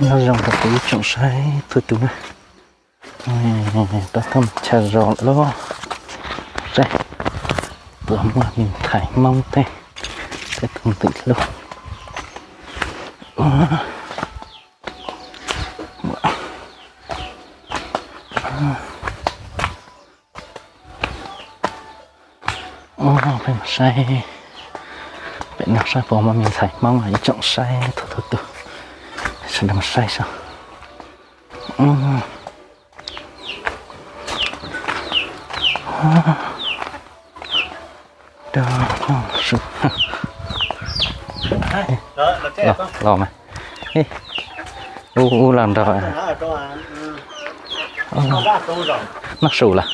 Nyob zoo rau kuv ib tsoom saib txhua tus na. Rov qab mus chaw zos lawm, saib puas muaj me ntxhais Hmoob tej, tej tug ntxim hlub. Peb mus saib pem no saib puas muaj me ntxhais Hmoob ib tsoom saib txhua txhua tus. Sawv daws mus saib saib. Los mas. Ub, ub, los nrog. Noj su lawm.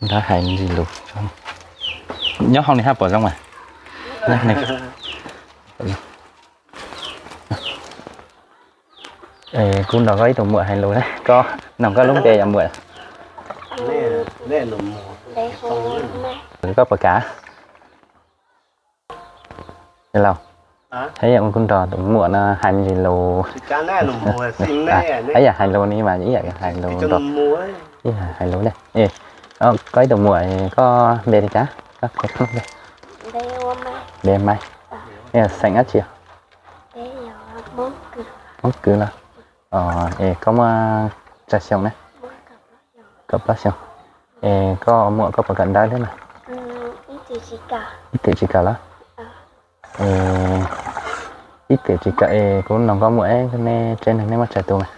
Nrog hais ntsis lus. Nyob hauv no hab puas zoo mas? Kuv nrog koj ib tug muam hais lus, koj noog koj lub npe yom muam? Koj puas kam? Los, yog kuv nrog tus muam no hais me ntsis lus. Ib yam hais lus ne mas ib yam hais lus, ib yam hais lus ne. Koj ib tug muam, koj npe li cas? Npe Maiv. Xeem dab tsi? Hmoob Kwv los? Es koj muaj tsawg xyoo na? Kaum plaub xyoo. Es koj muam koj puas kawm ntawv thiab na? Ib txwm tsis kawm los? Ib txwm tsis kawm es kuv noog koj muam, nej tsev neeg nej muaj tsawg tus mas?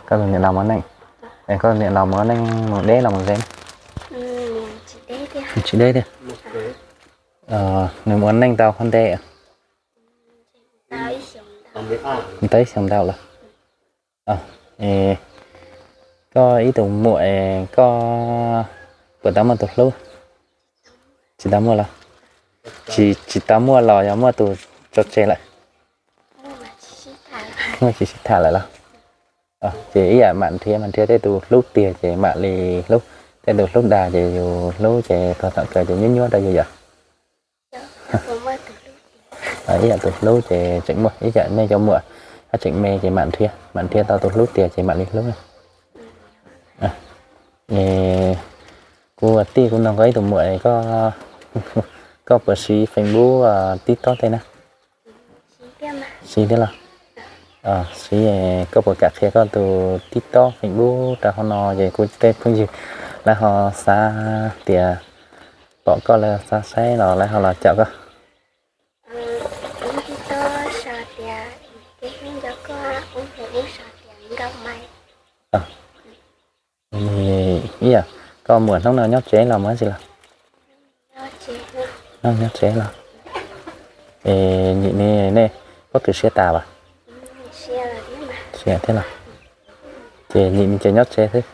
Koj tus niam laus mus ua neej. Es koj tus niam laus mus ua neej mus deb los mus ze? Tsis deb thiab. Nws mus ua neej tau qhov ntev? Tau ib xyoos ntau lawm. Koj ib tug muam, koj puas tau muaj tus hlub? Tsis tau muaj los? Tsis tau muaj los yog muaj tus tso tseg lawm? Muaj tsis sib tham lawm los? Ces ib yam mam nrhiav, mam nrhiav tej tus hlub tiag ces mam li hlub, tej tus hlub dag ces yus hlub ces txog thaum kawg ces nyuaj nyuaj rau yus yom. Ib yam tus hlub ces tseem muaj, ib yam nej cov muam hab tseem me ces mam nrhiav, mam nrhiav tau tus hlub tiag ces mam li hlub. Kuv ua tij kuv noog koj ib tug muam, koj puas siv Facebook, TikTok tej na? Siv thiab los? Siv, koj puas kam qhia koj tus TikTok Facebook rau hauv no ces kuv tej phooj ywg lawv ho xav tias pom koj lawv xav saib los lawv ho los caum koj. Ib yam, koj muam hnub no nyob tsev los mus tsi los? Nyob tsev los? Es nyim no nej pob kws siab tas as? Siab thiab los? Ces nyim no ces nyob tsev xwb.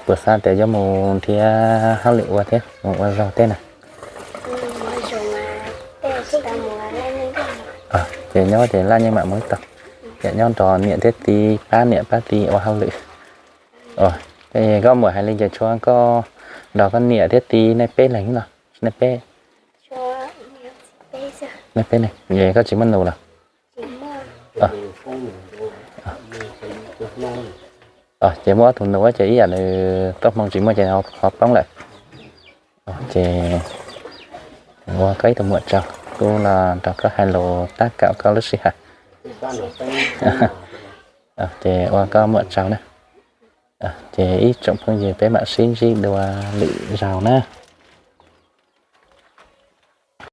Puas xav tias yuav mus nrhiav hauj lwm ua thiab mus ua zog tej na? Ces nyob ces laj nyeej mam mus ib tog, ces nyob nrog niam thiab txiv, pab niam pab txiv ua hauj lwm. Ces koj muam hais li ces tshuav koj nrog koj niam thiab txiv nej peb leeg los? Nej peb, nej peb leeg es koj tsis muaj nus los? Ces muaj ob tug nus ces ib yam nws txoj hmoo tsis muaj ces ho poob lawm. Ces ua koj ib tug muam tsaug, kuv los nrog koj hais lus tab kaum koj lub sij hawm. Ces ua koj muam tsaug na. Ces ib tsoom phooj ywg peb mam sib ntsib dua lwm zaus na.